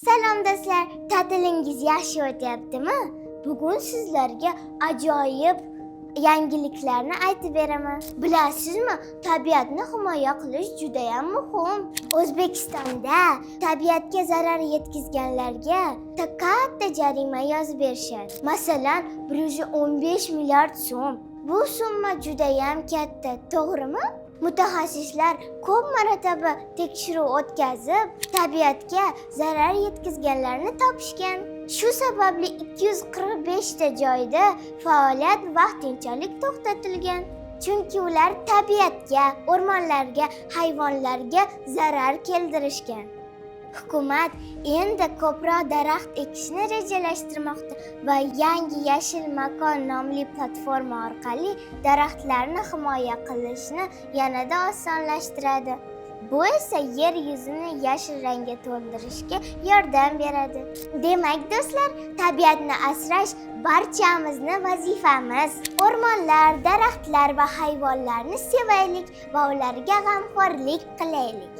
Salom do'stlar, ta'tilingiz yaxshi o'tyaptimi? Bugun sizlarga ajoyib yangiliklarni aytib beraman. Bilasizmi, tabiatni himoya qilish juda ham muhim. O'zbekistonda tabiatga zarar yetkazganlarga katta jarima yozib berishadi. Masalan, 115 milliard so'm. Bu summa juda ham katta, to'g'rimi? Mutaxassislar ko'p marotaba tekshiruv o'tkazib, tabiatga zarar yetkazganlarni topishgan. Shu sababli 245 ta joyda faoliyat vaqtinchalik to'xtatilgan. Chunki ular tabiatga, o'rmonlarga, hayvonlarga zarar keltirishgan. Hukumat endi ko'proq daraxt ekishni rejalashtirmoqda va yangi Yashil makon nomli platforma orqali daraxtlarni himoya qilishni yanada osonlashtiradi. Bu esa yer yuzini yashil rangga to'ldirishga yordam beradi. Demak, do'stlar, tabiatni asrash barchamizni vazifamiz. O'rmonlar, daraxtlar va hayvonlarni sevaylik va ularga g'amxo'rlik qilaylik.